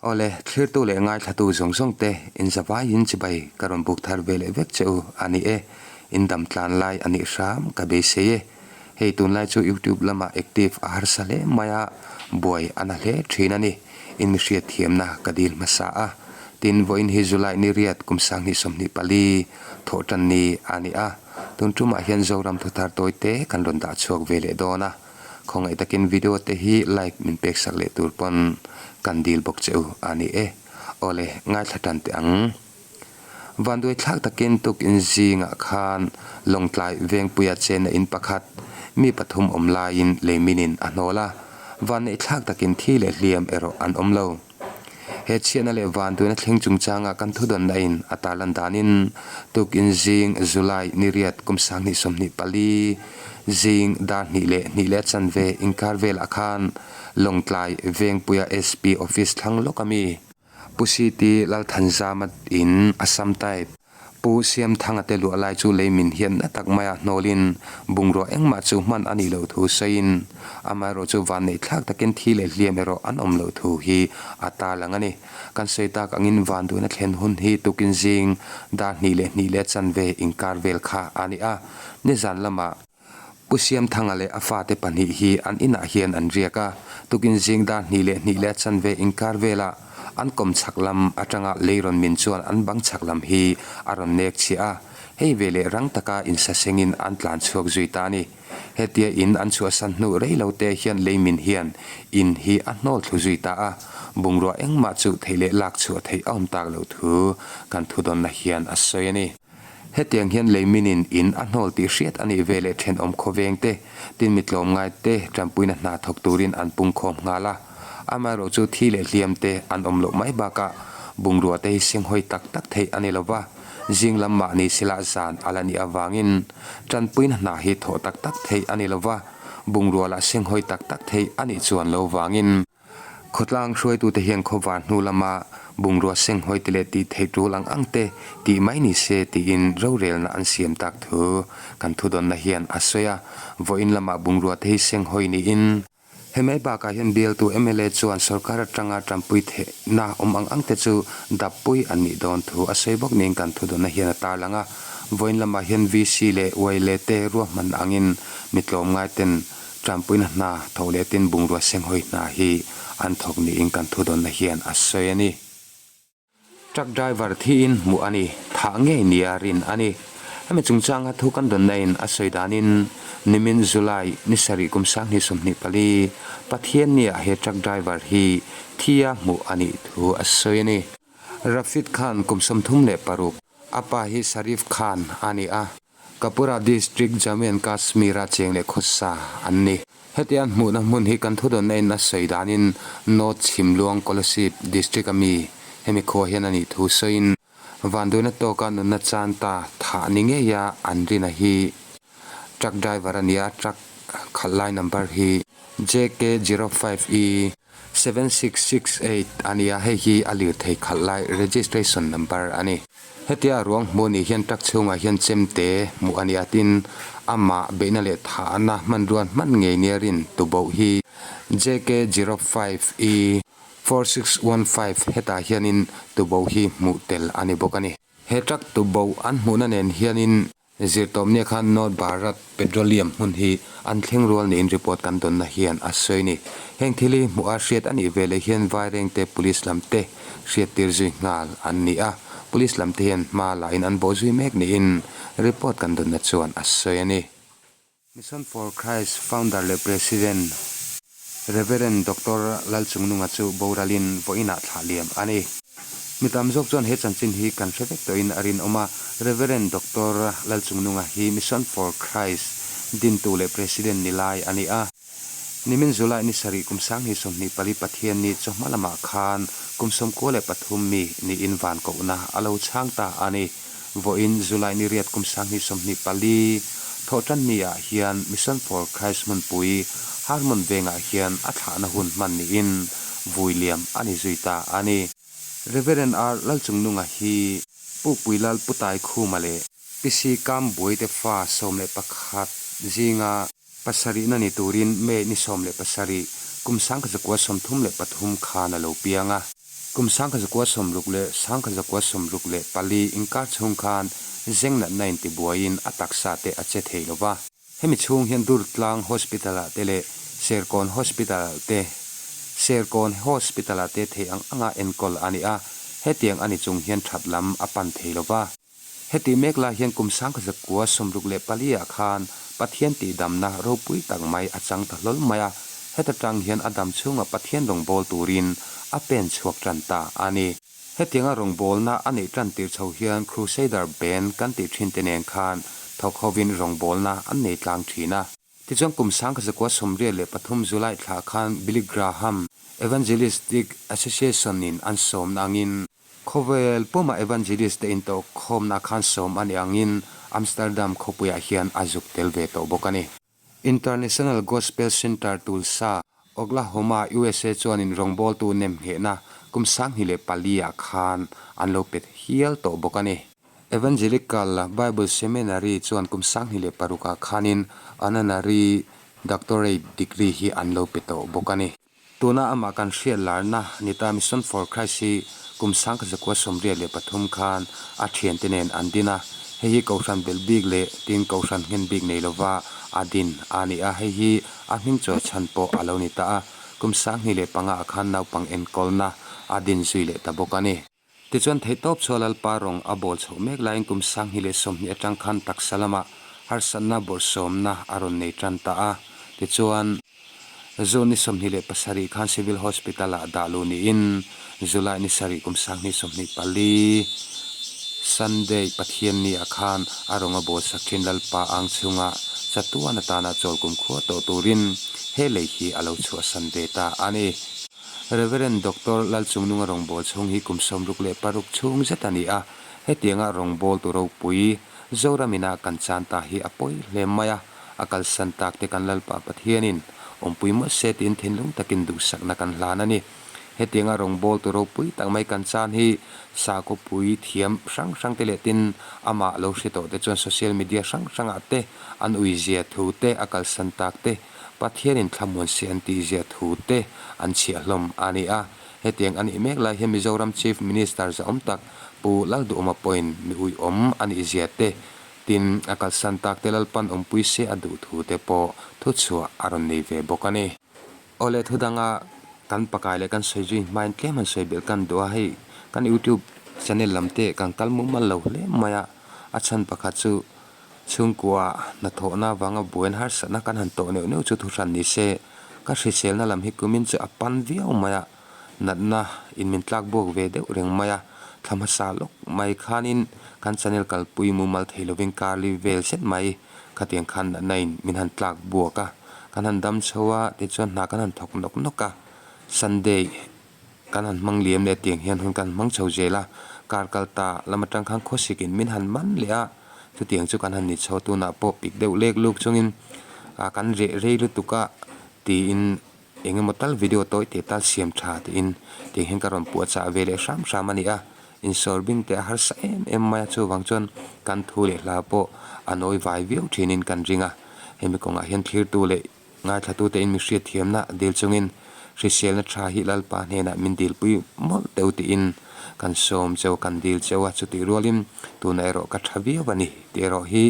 Awle, thlirtu leh ngaithlatu zawng zawng te inzavaiin chibai ka rawn buk thar ve leh vek che u a ni e. In dam tlan lai a nih hram ka beisei e. Hei tunlai chu YouTube lamah active a harsa hle mai a, buai a na hle thin a ni. In mi hriatthiamna ka dil hmasa a. Tin, vawiin hi July ni riat kum 2024 thawhtan ni a ni a. Tun tumah hian Zoram thuthar tawi te kan rawn dah chhuak ve leh dawn a. Khawngaih takin video te hi like min pek sak leh tur pawn kan dil bawk che u a ni e. Awle, ngaithla tan teh ang. Vanduai thlak takin tukin zingah khan Lawngtlai Vengpuia chenna in pakhat mi pathum awm laiin leiminin a hnawl a, vanneih thlak takin thi leh hliam erawh an awm lo. He chhiatna leh vanduaina thleng chungchanga kan thudawnna in a tarlan danin tukin zing July ni riat kum 2024 zing dar hnih leh hnih leh a chanve inkar velah khan Lawngtlai Vengpuia SP Office thlang lawk a mi Pu CT Lalthanzama in Assam type Pu Siamthanga te luah lai chu lei min hian na tak maia hnawlin bungrua engmah chu hman a nih loh thu sawiin amaherawh chu vanneih thlak takin thi leh hliam erawh an awm loh thu hi a tarlang a ni. Kan sawi tak angin vanduaina thlen hun hi tukin zing dar hnih leh hnih leh chanve inkar vel kha a ni a, nizan lamah Pu Siamthanga leh a fate pahnih hi an inah hian an riak a, tukin zing dar hnih leh hnih leh a chanve inkar velah an kawm chhak lam atanga lei rawn min chuan an bang chhak lam hi a rawn nek chhiah a, hei ve leh rang taka insasengin an tlan chhuak zui ta a ni. Hetia in an chhuahsan hnu rei lo te hian lei min hian in hi a hnawl thlu zui ta a, bungrua engmah chu theih leh lak chhuah theih a awm tak loh thu kan thudawnna hian a sawi a ni. Hetiang hian leiminin in a hnawl tih hriat a nih veleh thenawm khawveng te, tin mi tlawmngai te tanpuina hna thawk turin an pungkhawm nghal a. Amaherawh chu thi leh hliam te an awm loh mai bakah bungrua te hi senghawi tak tak theih a ni lo va, zing lam mahni sila zan a la nih avangin tanpuina hna hi thawh tak tak theih a ni lo va, bungrua lah senghawi tak tak theih a nih chuan lo vangin. Khawtlang hruaitute hian khawvar hnu lama bungrua senghawi te leh tih theih tul ang ang te tih mai ni se tiin rorelna an siam tak thu kan thudawnna hian a sawi a. Vawiin lamah bungrua te hi senghawi niin he mai bakah hian bialtu mla chuan sorkar atanga tanpui theihna awm ang ang te chu dappui an nih dawn thu a sawi bawk niin kan thudawnna hian a tarlang a. Vawiin lamah hian VC leh YLA te ruahman angin mi tlawmngai ten Tanpuina hna tho leh tin bungrua senghawi hna hi an thawk niin kan thudawnna hian a sawi a ni. Truck driver thiin hmuh a ni, thah ngei nia rin a ni. Hemi chungchanga thu kan dawnna in a sawi danin nimin July ni sarih kum 2024 Pathiannia he truck driver hi thia hmuh a nih thu a sawi a ni. Rafid Khan kum 36, a pa hi Sharif Khan a ni a. Kapura District Jammu and Kashmir-a cheng leh khawsa an ni. Heti an hmuhna hmun hi kan thudawnna in a sawi danin North Chhimluang Kolasib District a mi hemi khua hian a nih thu sawiin vanduaina tawka nunna chan ta thah ni ngeia an rina hi truck driver a ni a, truck khalh lai number hi JK 05 E 7668 a ni a, hei hi a lirthei khalh lai registration number a ni. Hetia ruang hmuh nih hian truck chhungah hian chemte hmuh a ni a, tin amah beihna leh thahna hmanrua hman ngei nia rin tuboh hi JK 05 E 4615 hetah hianin tuboh hi hmuh tel a ni bawk a ni. He truck tuboh an hmuhna nen hianin Zirtawpnia khan North Bharat Petroleum hmun hi an thleng rual niin report kan dawnna hian a sawi a ni. Heng thil hi hmuh a hriat a nih veleh hian Vairengte Police lam te hriattir zui nghal an ni a, Police lam te hian hma la in an bawh zui mek niin report kan dawnna chuan a sawi a ni. Mission for Christ founder leh President Rev. Doctor Lalchungnunga chu boralin vawiinah thlah liam a ni. Mi tam zawk chuan he chanchin hi kan hre vek tawhin a rinawm a, Rev. Doctor Lalchungnunga hi Mission for Christ dintu leh President ni lai a ni a. Nimin July ni sarih kum 2024 Pathianni chawhma lamah khan kum 93 mi niin van kohna a lo chhang ta a ni. Vawiin July ni riat kum 2024 thawhtanni ah hian Mission for Christ hmunpui Harmon vengah hian a thlahna hun hman niin vui liam a ni zui ta a ni. Reverend R Lalchungnunga hi Pukpui Lal Pu Taikhuma leh PC Kambuaite fa 11 zinga pasarihna ni turin May ni 17 kum 1933 khan a lo piang a. Kum 1960 leh 1964 inkar chhung khan zeng natna intibuaiin a taksa te a che thei lo va. Hemi chhung hian Durtlang Hospital-ah te leh Serkawn Hospital-ah te Serkawn Hospital-ah te thei ang anga enkawl a ni a, hetiang a ni chung hian that lam a pan thei lo va. Hetih mek lai hian kum 1964 ah khan Pathian tihdamna ropui tak mai a chang ta hlawl mai a, heta tang hian a dam chhunga Pathian rawngbâwl turin a pen chhuak tan ta a ni. Hetianga rawngbawlna a neih tan tir chho hian Crusader Band kan tih thin te nen khan thawk hovin rawngbawlna an nei tlang thin a. Tichuan kum 1983 July thla khan Billy Graham Evangelistic Association in an sawmna angin khawvel puma Evangelist te intawhkhawmna khan sawm a nih angin Amsterdam khawpuiah hian a zuk tel ve tawh bawk a ni. International Gospel Center Tulsa, Oklahoma, usa chuanin rawngbawltu nem nghehna kum 2004 ah khan an lo pet hial tawh bawk a ni. Evangelical Bible Seminary chuan kum 2006 ah khanin Honorary Doctorate degree hi an lo pe tawh bawk a ni. Tuna amah kan hriat larna ni ta Mission for Christ hi kum 1983 khan a thiante nen an din a, hei hi Kohhran belh bik leh tin Kohhran nghen bik nei lova a din a ni a, hei hi a hming chawi chhan pawh a lo ni ta a, kum 2005 ah khan naupang enkawlna a din zui leh ta bawk a ni. Tichuan theihtawp chhuah Lalpa rawng a bawl chhoh mek laiin kum 2020 atang khan taksa lamah harsatna bawrhsawmna a rawn nei tan ta a. Tichuan, June ni 27 khan Civil Hospital ah dah luh niin July ni sarih kum 2024 Sunday Pathianni ah khan a rawng a bawl sak thin Lalpa ang chhunga chatuan atana chawl kumkhua tawh turin he lei hi a lo chhuahsan ve ta a ni. Rev. Doctor Lalchungnunga rawngbâwl chhung hi kum 66 chhung zet a ni a, hetianga rawngbâwl tu ropui Zoramina kan chan ta hi a pawi hle mai a, a kalsan tak te kan Lalpa Pathianin awmpui mawlh se tiin thinlung takin duhsakna kan hlan a ni. Hetianga rawngbâwl tu ropui tak mai kan chan hi sakhawpui thiam hrang hrang te leh tin amah lo hre tawh te chuan social media hrang hrangah te an uizia thu te a kalsan tak te Pathianin thlamuan se an tihzia thu te an chhiah hlawm a ni a. Hetiang a nih mek lai hian Mizoram Chief Minister zahawm tak Pu Lalduhawma pawhin mi uiawm a nihzia te, tin a kalsan tak te Lalpan awmpui se a duh thu te pawh thuchhuah a rawn nei ve bawk a ni. Awle thu danga kan pakai leh kan sawi zui hmain tlem han sawi belh kan duh a, hei kan YouTube channel lam te kan kal mumal lo hle mai a, a chhan pakhat chu Chhungkua hnathawhna avanga buain harsatna kan han tawh neuh neuh chu thuhran ni se, ka hriselna lam hi kumin chu a pan viau mai a, natna in min tlak buak ve deuh reng mai a, thla hmasa lawk mai khanin kan channel kalpui mumal thei lovin karli vel zet mai khatiang khan natna in min han tlak buak a, kan han dam chho a, tichuan hna kan han thawk nawk nawk a, Sunday. Kan han hmang liam leh tiang hian hun kan hmang chho zel a, kar kal ta lam atang khan khawsik in min han man leh a, chutiang chu kan han ni chho tunah pawh pik deuh lek luk chungin ah kan reh rei lutuk a tiin eng emaw tal video tawi teh tal siam tha tiin tiang hian ka rawn puah chah ve leh hram hram a ni a, insawr bing teh a harsa em em mai a chuvang chuan kan thu leh hla pawh a nawi vai viau thinin kan ring a, hemi kawngah hian thlirtu leh. Ngaithlatute in mi hriatthiamna dil chungin hriselna tha hi Lalpa hnenah min dilpui mawlh teuh tiin kan sawm cheu a, kan dil cheu a, chutih rualin tunah erawh ka tha viau a ni tih erawh hi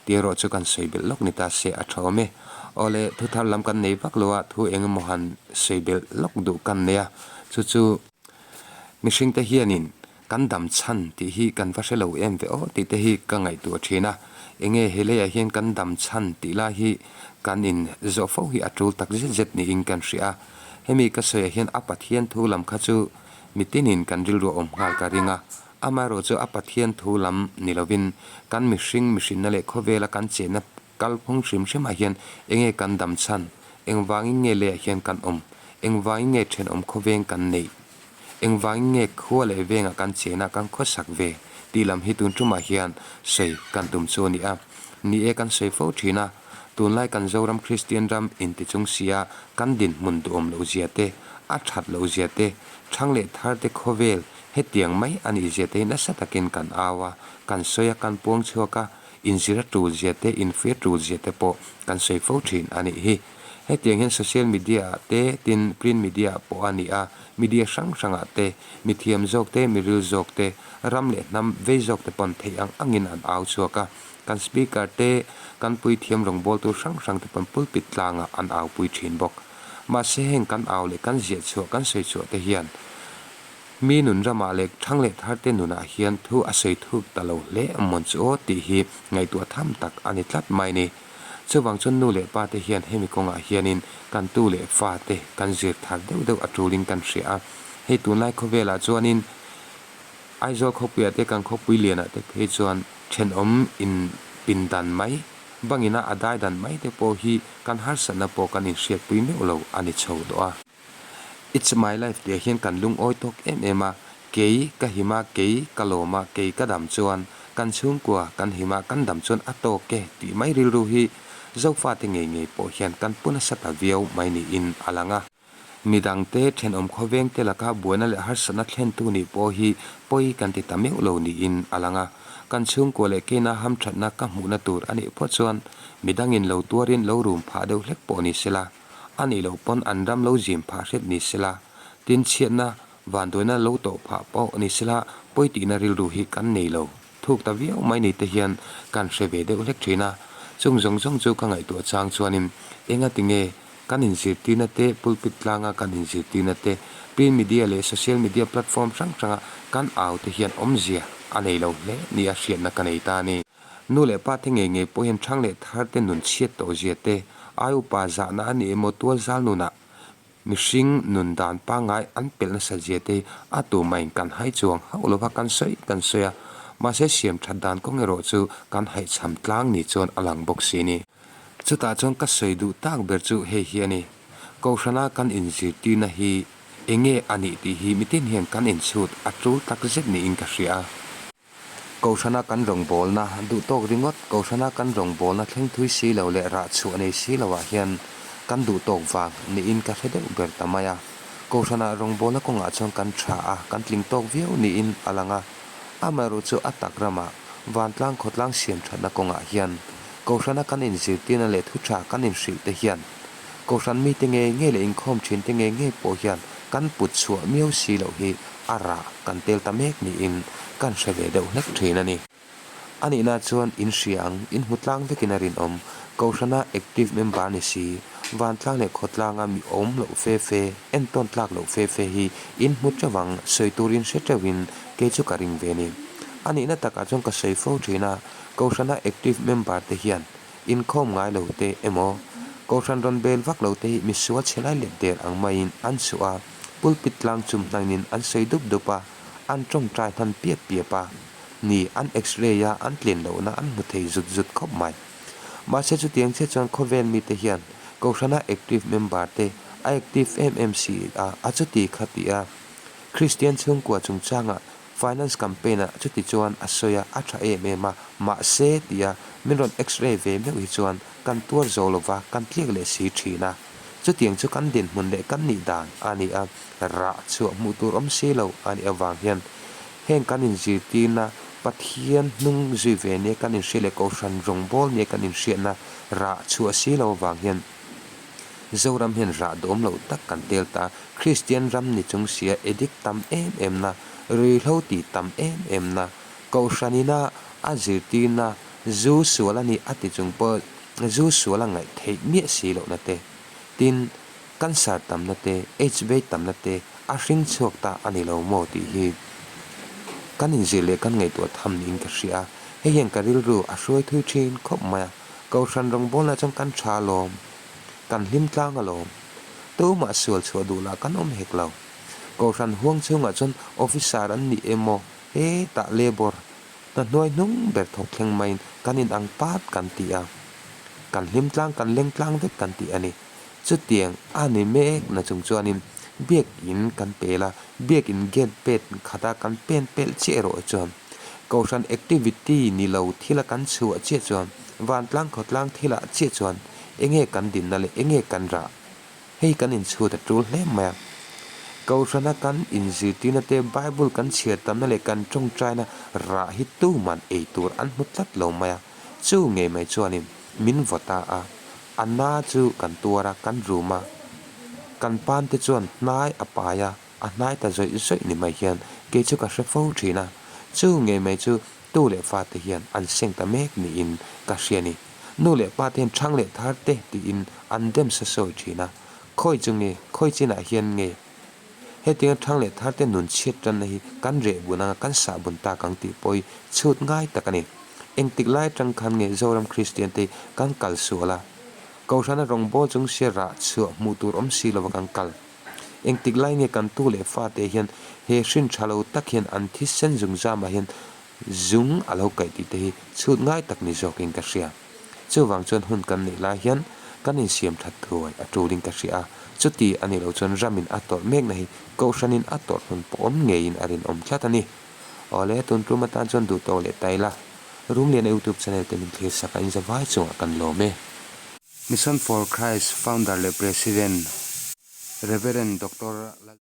tih erawh chu kan sawi belh lawk ni ta se a tha awm e. Awle thu thar lam kan nei vak lo a, thu eng emaw han sawi belh lawk duh kan nei a, chu chu mihringte hianin Kan dam chhan tih hi kan va hre lo em ve aw tih te hi ka ngaihtuah thin a, enge he leiah hian kan dam chhan tih lai hi kan in zawh fo hi a tul tak zet zet niin kan hria a, hemi ka sawiah hian a Pathian thu lam kha chu mitinin kan rilru a awm nghal ka ring a, amaherawh chu a Pathian thu lam ni lovin kan mihring mihrinna leh khawvela kan chenna kalphung hrim hrimah hian enge kan dam chhan, engvangin nge leiah hian kan awm, engvangin nge thenawm khawveng kan neih. Engvangin nge khua leh vengah kan chenah kan khawsak ve tih lam hi tun tumah hian sawi kan tum chu a ni a. Ni e kan sawi fo thin a, tunlai kan Zoram Kristian ram inti chung sia kan dinhmun duhawm loh zia te, a that loh zia te, thang leh thar te khawvel hetiang mai a nih zia te hi nasa takin kan au a, kan sawi a, kan puang chhuak a, inzir a tul zia te, infiah tul zia te pawh kan sawi fo thin a nih hi. Hetiang hian social media ah te, tin print media ah pawh a ni a, media hrang hrang ah te, mi thiam zawk te, mi ril zawk te, ram leh hnam vei zawk te pawn theih ang angin an au chhuak a. Kan speaker te, kan puithiam rawngbawltu hrang hrang te pawn pulpit tlangah an aupui thin bawk. Mahse heng kan au leh kan ziah chhuah kan sawi chhuah te hian mi nun ramah leh thang leh thar te nunah hian thu a sawi thuk ta lo hle amawn chu aw tih hi ngaihtuah tham tak a ni tlat mai ni. Chuvang chuan nu leh pa te hian hemi kawngah hianin kan tu leh fa te kan zir thar deuh deuh a tulin kan hria a. Hei tunlai khawvelah chuanin Aizawl khawpuiah te kan khawpui lianah te phei chuan thenawm in pindan mai, bangina a dai dan mai te pawh hi kan harsatna pawh kan inhriatpui meuh lo a ni chho tawh a. It's my life tih ah hian kan lungawi tawk em em a, kei ka him a, kei ka lawm a, kei ka dam chuan kan chhungkua kan him a, kan dam chuan a tawk e tih mai rilru hi Zofate ngei ngei pawh hian kan pu nasa ta viau mai niin a lang a. Midangte thenawm khawvengte laka buaina leh harsatna thlentu nih pawh hi pawi kan ti ta meuh lo niin a lang a. Kan chhungkua leh keina hamthatna ka hmuhna tur a nih pawh chuan midangin lo tuarin lo rum phah deuh hlek pawh ni sela, a nih loh pawn an ram lo zim phah hret ni sela, tin chhiatna vanduaina lo tawh phah pawh ni sela pawi tihna rilru hi kan nei lo. Thuk ta viau mai ni te hian kan hre ve deuh hlek thin a, chung zawng zawng chu ka ngaihtuah chang chuanin enga tinge kan inzirtirna te, pulpit tlanga kan inzirtirna te, print media leh social media platform hrang hranga kan au te hian awmzia a nei lo hle nia hriatna ka nei ta a ni. Nu leh pa te ngei ngei pawh hian hrang leh thar te nun chhiat tawh zia te, ai upa zahna a ni emaw tual zal nunah Mihring nun dan pangngai an pelh nasa zia te a tumah in kan hai chuang hauh lova kan sawi kan sawi a, mahse siam that dan kawng erawh chu kan haihchham tlang ni chuan a lang bawk si ni. Chutah chuan ka sawi duh tak ber chu hei hi a ni, Kohhrana kan inzirtirna hi enge a nih tih hi mitin hian kan inchhut a tul tak zet niin ka hria a. Kohhrana kan rawngbawlna duh tawk ringawt, Kohhrana kan rawngbawlna thleng thui si lo leh rah chhuah nei si loah hian kan duh tawk vang niin ka hre deuh ber ta mai a. Kohhrana rawngbawlna kawngah chuan kan tha a, kan tling tawk viau niin a lang a. Amaherawh chu a tak ramah vantlang khawtlang siam thatna kawngah hian Kohhrana kan inzirtirna leh thu tha kan inhrilh te hian Kohhran mite ngei ngei leh inkhawm thin te ngei ngei pawh hian kan put chhuah miau si loh hi a rah kan tel ta mek niin kan hre ve deuh hlek thin a ni. A nihna chuan in hria ang, in hmu tlang vekin a rinawm. Kohhrana active member ni si, vantlang leh khawtlanga mi awm loh fe fe, entawn tlak loh fe fe hi in hmu teuh ang, sawi tur in hre teuhin kei chu ka ring ve ni. A nihna takah chuan ka sawi fo thin a, Kohhrana active member te hian Inkhawm ngai lo te emaw, Kohhran rawn bel vak lo te hi misual chhe lai let der ang maiin an chhuah a, pulpit tlang chum hnangin an sawi dup dup a, an tawngtai hman piap piap a, ni an x-ray a an tlin lohna an hmu thei zut zut khawp mai. Mahse chutiang chiah chuan khawvel mite hian Kohhrana active member te a active em em si a, a chuti kha ti a, Kristian chhungkua chungchangah Finance campaign ah chuti chuan a sawi a, a tha em em a, mahse tia min rawn x-ray ve meuh hi chuan kan tuar zo lova kan tliak leh si thin a. Chutiang chu kan dinhmun leh kan nih dan a ni a, rah chhuah hmuh tur awm si lo a nih avang hian heng kan inzirtirna Pathian hnung zui ve nia kan inhriat leh Kohhran rawngbâwl nia kan inhriatna rah chhuah si lo avang hian Zoram hian rah dawm loh tak kan tel ta. Kristian ram ni chung sia addict tam em em na, ruihhlo tih tam em em na, Kohhran ina a zirtirna zu sual a nih a ti chung pawh zu sual a ngaih theih miah si lohna te, tin, cancer tamna te, HIV tamna te a hring chhuak ta a ni lo maw tih hi kan inzir leh kan ngaihtuah tham niin ka hria a. Hei hian ka rilru a hruai thui thin khawp mai a. Kohhran rawngbawlna chuan kan tha alawm, kan hlim tlang alawm. Tumah sual chhuah duh lah kan awm hek lo. Kohhran huang chhungah chuan officer an ni emaw hetah labour hna hnuai hnung ber thawk thleng maiin kan inang pat kan ti a, kan hlim tlang kan leng tlang vek kan ti a ni. Chutiang a ni mek na chung chuanin biakin kan pel a, biakin gate pet khata kan pen pelh chiah erawh chuan Kohhran activity ni lo thila kan chhuah chiah chuan vantlang khawtlang thilah chiah chuan enge kan dinna leh enge kan rah? Hei kan inchhut a tul hle mai a. Kohhrana kan inzirtirna te, Bible kan chhiar tamna leh kan tawngtaina rah hi tuman ei tur an hmu tlat lo mai a. Chu ngei mai chuanin min vaw ta a. A na chu kan tuar a, kan rum a. Kan pante chuan hnai a pai a, a hnai ta zawih zawih ni mai hian kei chu ka hre fo thin a. Chu ngei mai chu tu leh fate hian an seng ta mek niin ka hria ni. Nu leh pa te hian thang leh thar te tiin an dem sa sawi thin a. Khawi chu nge, khawi chinah hian nge hetianga thang leh thar te nun chhiat tanna hi kan reh bun anga kan sah bun tak ang tih pawh hi chhut ngai tak a ni. Engtik lai atang khan nge Zoram Kristian te hi kan kal sual a, Kohhrana rawngbâwl chung sia rah chhuah hmuh tur awm si lova kan kal. Engtik lai nge kan tu leh fate hian he hrin tha lo tak hian an thisen zungzamah hian zung a lo kaih tih te hi chhut ngai tak ni zawkin ka hria. Chuvang chuan hun kan neih lai hian kan insiam that thuai a tulin ka hria a, chuti a nih loh chuan ramin a tawrh mekna hi Kohhranin a tawrh hun pawh awm ngeiin a rinawm tlat a ni. Awle, tun tum atan chuan duh tawk leh ta ila, Rumliana YouTube channel te min thlir sak a inzavai chungah kan lawm e. Mission for Christ founder leh President Rev. Doctor Lal.